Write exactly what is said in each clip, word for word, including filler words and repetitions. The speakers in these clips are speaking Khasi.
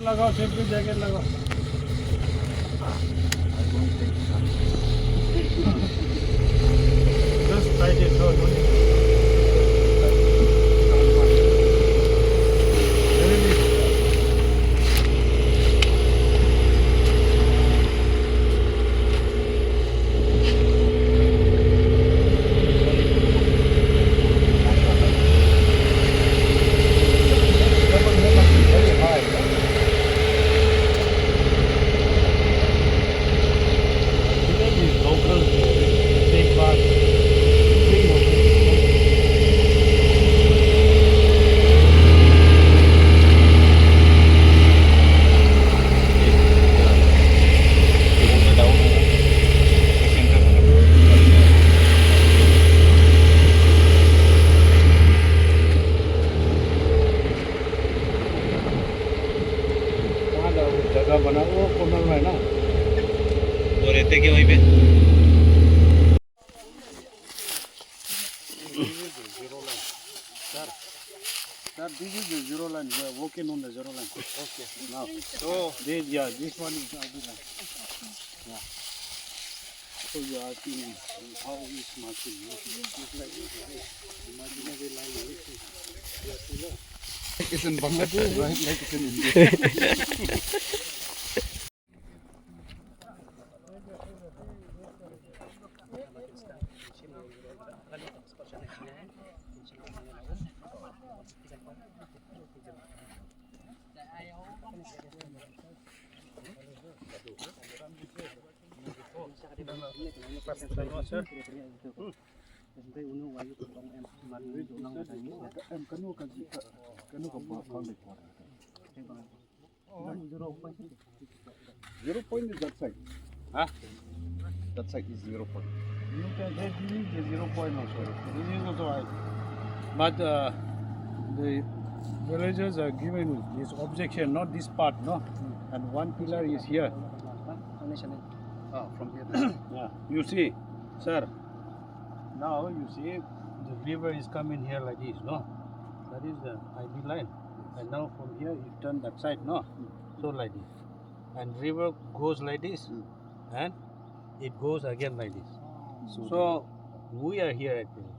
लगाओ, सेफ्टी जैकेट लगाओ। Just try this out only. वहाँ दा-, वो जगह बना, वो कॉर्नर में है ना। वो रहते क्या वहीं पे? Sir, sir, this is the zero line. We are working on the zero line. Okay. Now, so this, yeah, this one is I D line. Yeah. So you are asking me how is marking, no? It's like this, right? Imaginary line, right? It's in Bangladesh, right? Like it's in India. Zero point is that side. Huh? That side is zero point. You can say this is the zero point also. This is also high. But, uh, the villagers are giving this objection, not this part, no? And one pillar is here. Ah, from here. Yeah. You see, sir, now you see the river is coming here like this, no? That is the I D line. And now from here you turn that side, no? So like this. And river goes like this, and it goes again like this. So we are here actually.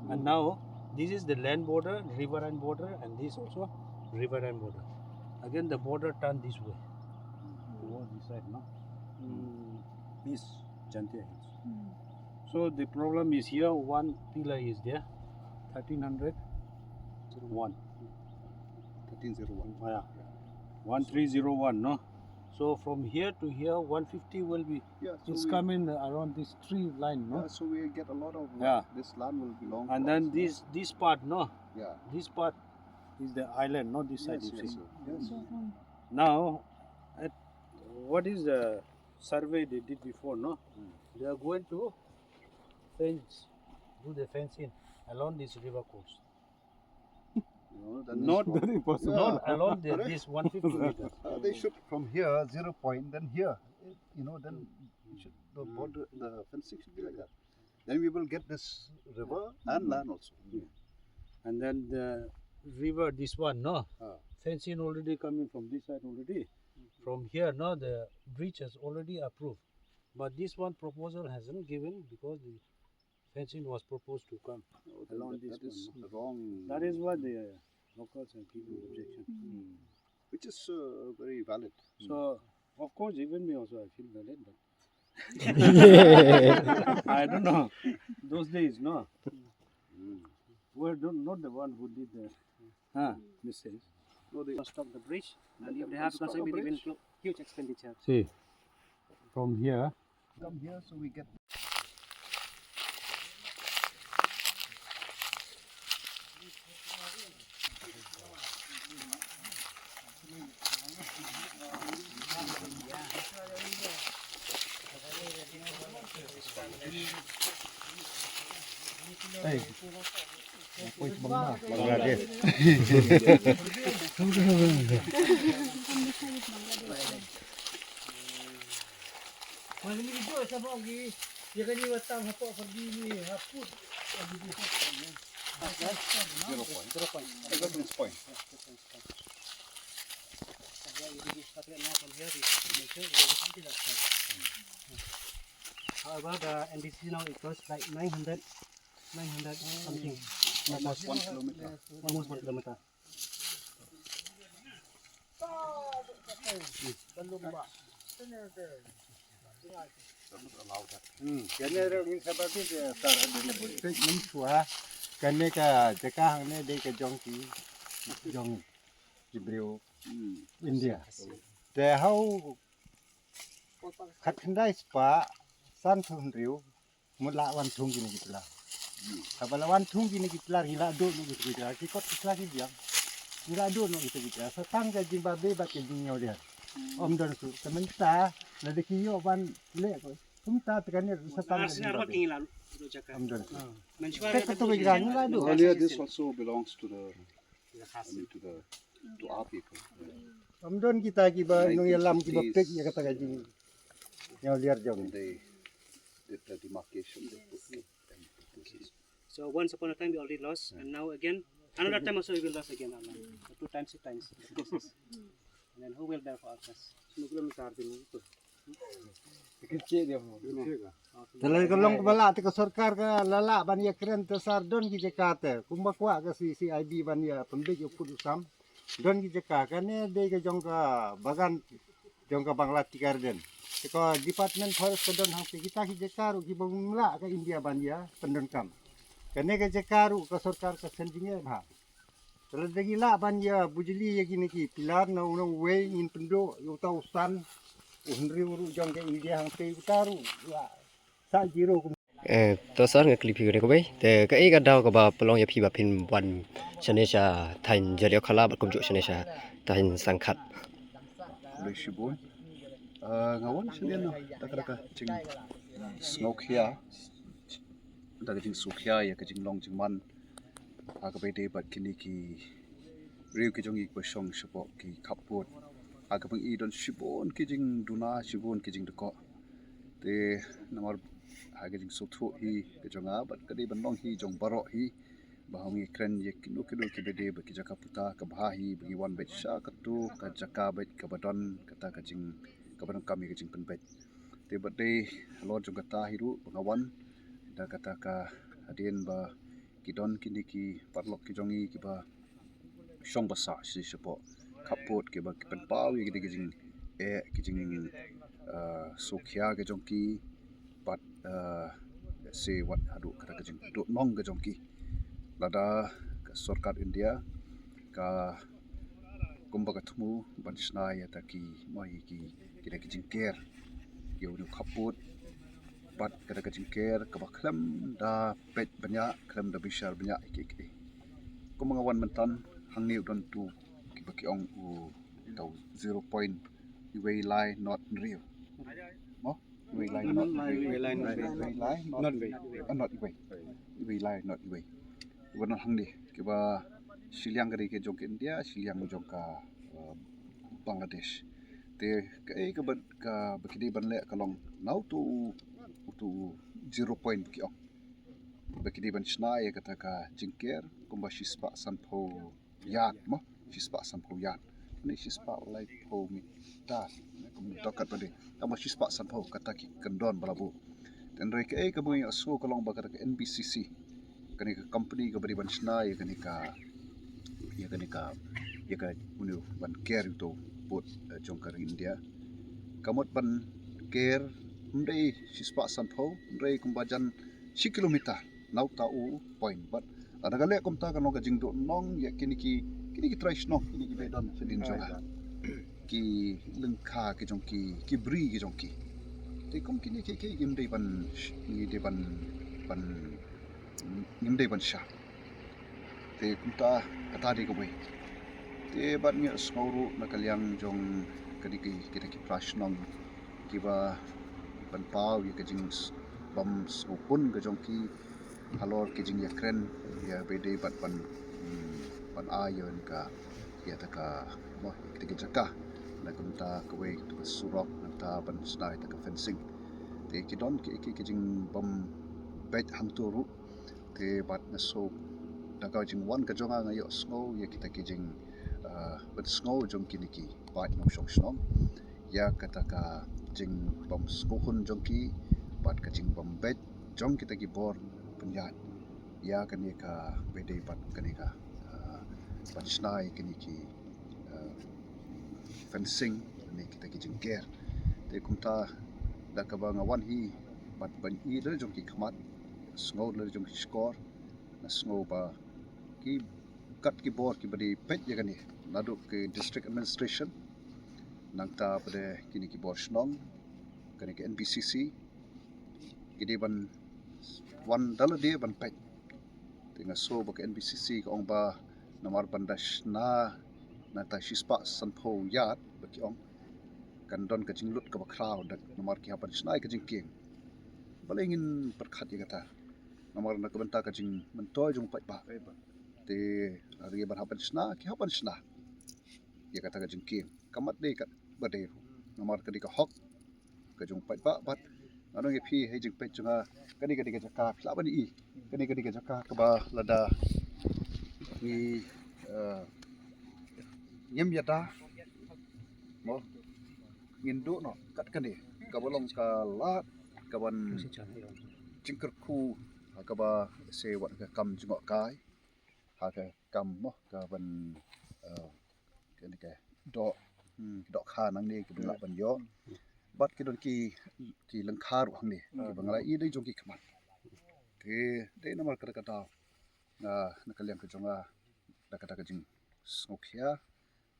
And now this is the land border, riverine border, and this also riverine border. Again, the border turn this way. Towards this side, no? This Jaintia Hills. So the problem is here, one pillar is there, thirteen hundred one. Thirteen zero one. Yeah. One three zero one, no? So from here to here, one fifty will be, yeah, so it's we coming around this tree line, no? Yeah, so we get a lot of, yeah, this land will belong to us, no? And then this, this part, no? Yeah. This part is the island, no? This side, yes, you see. Yes, yes. Now, at, what is the survey they did before, no? They are going to fence, do the fencing along this river course. No, that is not, not along the, this one fifty meters. Uh, they should from here, zero point, then here, you know, then it should, the border, the fencing should be like that. Then we will get this river and land also. And then the river, this one, no? Fencing already coming from this side already. From here, no, the bridge is already approved. But this one proposal hasn't given because the fencing was proposed to come along this one, no? That is why the locals are giving objection. Which is, uh, very valid. So, of course, even me also, I feel valid, but I don't know. Those days, no? We're not the one who did the, huh, mistakes. No, they construct the bridge, and if they have to construct, it will be huge expenditure. See, from here, come here, so we get. Hey. Bangladesh. Zero point. Zero point. Everything's point. However, the N B C now it goes like nine hundred, nine hundred something. Almost one kilometer. Almost one kilometer. Hmm, kane ruh ngin sa peit, eh, sar dei na peit mynshuwa. Kane ka jaka hangne dei ka jong ki, jong ki briew India. Te hau khatkhyndai spah sanphew hynriew mut la wan thung kine ki tla. Haba la wan thung kine ki tla, ngi la duh noh kine ki tla, ki kot ki tla ki biang. Ngi la duh noh kine ki tla. Sa tang ka jingbabe bad ka jingïoh liar. Ym don shuh. Te mynta lada ki ïoh ban leh ko, kumta te kane sa tang ka jingbabe. Ym don shuh. Te ka tu ka jingbabe ngi la duh. Earlier this also belongs to the, I mean, to the, to our people. Ym don kita kiba nongïalam kiba peit ïa kata ka jingïoh liar jong. They did the demarcation, they put it, and this is So once upon a time we already lost, and now again, another time also we will lost again, Alan. Two times, three times. And then who will bear for our cause? Te lada ka long kaba lah te ka sorkar ka la lah ban ïakren, te sa don ki jaka te kumba kwah ka C C I D ban ïa pynbeit ïa u pud u sam. Don ki jaka, kane dei ka jong ka bagan jong ka Bangla Tea Garden. Te ka Department Forest ka don hangta, kita ki jaka ruh kiba ym lah ka India ban ïa pyndonkam. Kane ka jaka ruh ka sorkar ka seng jingeh bha. Te lada ki lah ban ïa bujli ïa kine ki pillar na uno uwei, ngin pynduh ïa uta u san u hynriew ruh jong ka India hangta, uta ruh la sah zero. Eh, to sir, nga kylli phi kane kawei. Te kaei ka daw kaba pynlong ïa phi ba phin wan shane sha thaiñ Jariaw Khala bad kumjuh shane sha thaiñ Sangkhat? Khublei shibun. Ah, nga wan shane na da ka, da ka jingsngewkhia, da ka jingsngewkhia ïa ka jinglong jingman ha kaba ïadei bad kine ki briew ki jong ngi kiba shong shapoh ki khappud. Ha kaba ngi don shibun ki jingduna, shibun ki jingdkoh. Te namar ha ka jingsngewthuh hi ka jong nga bad ka dei ban long hi jong baroh hi, ba haba ngi kren ïa kino kino kiba dei bad ki jaka puta, ka bha hi ba ngi wan beit sha katu ka jaka beit kaba don kata ka jing, kaba donkam ïa ka jingpynbeit. Te bad dei halor jong kata hi ruh ba nga wan da kata ka hadien ba ki don kine ki paralok ki jong ngi kiba shong basa shi shapoh khappud kiba ki pynpaw ïa ki, ki jing, eh, ki jing, eh, sngewkhia ki jong ki bad, eh, se wat haduh kata ka jingduhnong ka jong ki. Lada ka sorkar India ka kumba ka thmu ban shna ïa ta ki, mo, ïa ki, ki da ki jingker ïa une u khappud bad ka da ka jingker kaba khlem da peit bniah, khlem da bishar bniah ïa ki, ki. Kumba nga wan mynta hangne u don tu kiba ki ong u dau zero point iwei lai not hynriew. Mo? Iwei lai not hynriew. Iwei lai not hynriew. Iwei lai not, ah, not iwei. Iwei lai not iwei. Uba don hangne kiba shiliang ka dei ka jong ka India, shiliang jong ka, eh, Bangladesh. Te kaei kaba, kaba ki dei ban leh ka long na utu, utu zero point ba ki ong. Ba ki dei ban shna ïa kata ka jingker kumba shispah sanphew yard mo, shispah sanphew yard. Ni shispah laiphew meter. Ni kum dok kat ba dei. Tang ba shispah sanphew kata ki kyndon ba la buh. Te hynrei kaei kaba ngi ïohsngew ka long ba kata ka N B C C, kane ka company kaba dei ban shna ïa kane ka, ïa kane ka, ïa ka une u ban ker ïa uto u pud, eh, jong ka ri India. Ka mut ban ker ym dei shispah sanphew, hynrei kumba jan shi kilometer na uta u point. Bad lada ka leh kumta kan long ka jingduhnong ïa kine ki, kine ki trai shnong, kine kiba don sha dien jong nga, ki lyngkha ki jong ki, ki bri ki jong ki. Te kum kine ki, ki, ngim dei ban, ngim dei ban, ban, ngim dei ban shah. Te kumta kata dei kawei. Te bad ngi ïohsngew ruh na ka liang jong kine ki, kita ki para shnong kiba pynpaw ïa ka jingbym sngewpun ka jong ki halor ki jingïakren ïa ba dei bad ban, hmm, ban ai ïa ka, ïa ta ka, mo, ïa kita ki jaka. Na kumta kawei kata ka surok, na kumta ban shna ïa ta ka fencing. Te ki don ki, ki, ki jingbym beit hangto ruh. Te bad nga shu, da ka jingwan ka jong nga, nga ïohsngew ïa kita ki jing, Pynsngew jong kine ki paid nongshong shnong ïa kata ka jingbym sngewhun jong ki bad ka jingbym beit jong kita ki bor pynïaid ïa kane ka ba dei bad kane ka, ah, ban shna ïa kine ki, ah, fencing ne kita ki jingker. Te kumta da kaba nga wan hi bad ban i lade jong ki khmat, sngew lade jong ki shkor, nga sngew ba ki kat ki bor kiba dei peit ïa kane naduh ki district administration, nangta pat de kine ki bor shnong, kane ka N B C C, ki dei ban wan da lade ban peit. Te nga sngew ba ka N B C C ka ong ba namar ban da shna nangta shispah sanphew ïaid ba ki ong kan don ka jinglut kaba khraw da namar ki hap ban shna ïa ka jingkieng. Balei ngin pyrkhat ïa kata? Namar na ka bynta ka jingmyntoi jong u paidbah. Te lada ki ban hap ban shna, ki hap ban shna ïa kata ka jingkieng. Ka mat dei kaba dei ruh. Namar ka dei ka hok ka jong u paidbah bad nga ong ïa phi ha jingpeit jong nga, kane ka dei ka jaka phi lah ban i. Kane ka dei ka jaka kaba lada ngi, eh, ngim ïada mo, ngin duh noh kat kane kaba long ka lad kaban jingkyrkhu ha kaba se wat ka kam jngohkai, ha ka kam mo kaban, eh, kane ka doh, hmm, dohkha nangne kiba lah ban ïoh. Bad ki don ki, ki lyngkha ruh hangne kiba nga la i dei jong ki khmat. Te dei namar kata ka daw nga na ka liang ka jong nga da kata ka jingsngewkhia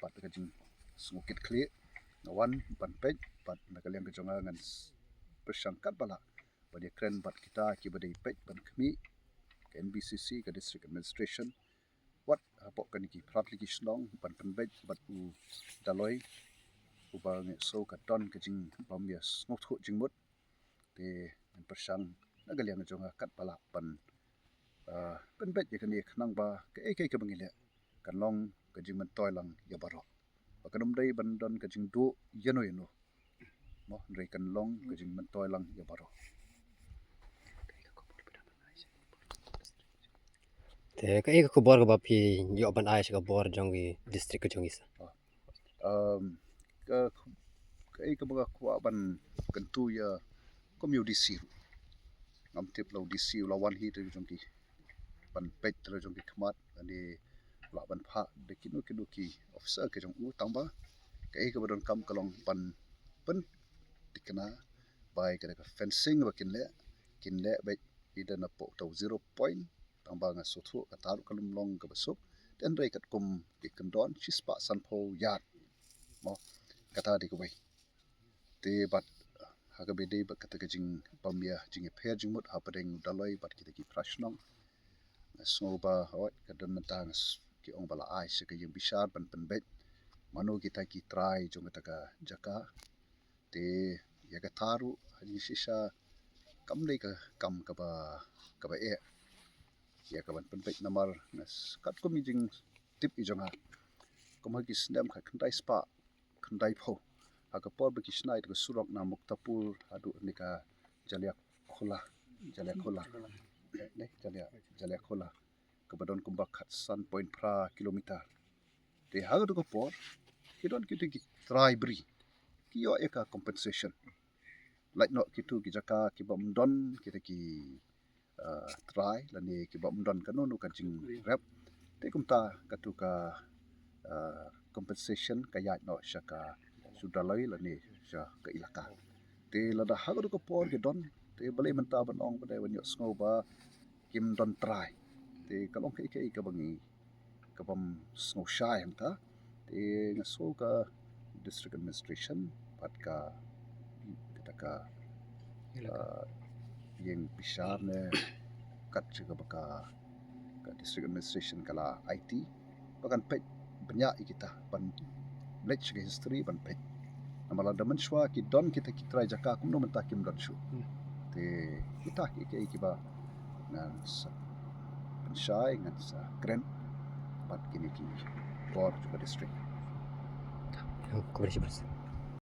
bad da ka jingsngewkitkhlieh nga wan ban peit bad na ka liang ka jong nga ngan s-, pyrshang katba lah ban ïakren bad kita kiba dei peit ban khmih, ka N B C C, ka District Administration, wat hapoh kane ki phra tylli ki shnong ban pynbeit bad u Daloi uba nga sngew ka don ka jingbym ïasngewthuh jingmut. Te ngan pyrshang na ka liang jong nga katba lah ban, ah, pynbeit ïa kane khnang ba kaei kaei kaba ngi leh kan long ka jingmyntoi lang ïa baroh. Ba kan ym dei ban don ka jingduh ïano ïano mo, hynrei kan long ka jingmyntoi lang ïa baroh. Te kaei ka khubor kaba phi ïoh ban ai sha ka bor jong ki district ka jong ngi sa? Um, ka, kaei kaba nga kwah ban kyntu ïa kum ïa u D C ruh. Ngam tip la u D C u la wan hi te jong ki ban peit te jong ki khmat, ani lah ban phah da kino kino ki officer ka jong u, tangba kaei kaba donkam ka long ban pynthikna ba ïa kata ka fencing ba kin leh, kin leh beit ïa da napoh uta u zero point, tangba nga sngewthuh kata ruh ka lum long kaba suk, te hynrei katkum ki kyndon shispah sanphew ïaid mo, kata dei kawei. Te bad ha kaba dei bad kata ka jingbym ïa, jingïapher jingmut hapdeng u Daloi bad kita ki phra shnong, nga sngew ba hooid ka don mynta nga s-, ki ong ba la ai sha ka ïing bishar ban pynbeit mano kita ki trai jong kata ka jaka. Te ïa kata ruh ha jingshisha kam dei ka kam kaba, kaba eh ïa ka ban pynbeit namar nga s-, katkum i jingtip i jong nga, kum ha ki snem khatkhyndai spah khyndaiphew, ha ka por ba ki shna ïa ka surok na Muktapur haduh ne ka Jaliakhola, Jaliakhola, ne Jalia, Jaliakhola, kaba don kumba khatsan point phra kilometer. Te ha kato ka por ki don kito ki trai bri, ki ïoh ïa ka compensation. Lait noh kito ki jaka kiba ym don kita ki, ah, trai lane kiba ym don kano kano ka jingrep. Te kumta kato ka, ah, compensation ka ïaid noh sha ka, sha u Daloi lane sha ka ilaka. Te lada ha kato ka por ki don, te balei mynta ban ong, balei ban ïohsngew ba kim don trai? Te ka long kaei kaei kaba ngi, kabym sngew shai hangta. Te nga sngew ka District Administration bad ka, kata ka, ah, ïing bishar ne kat jaka ba ka, ka District Administration ka la aiti ba kan peit bniah ïa kita ban leit sha ka history ban peit. Namar lada mynshuwa ki don kita ki trai jaka kumno mynta kim don shuh. Hmm. Te kita kiei kiei kiba ngan sa pynshai, ngan sa kren bad kine ki bor jong ka district. Khublei shibun.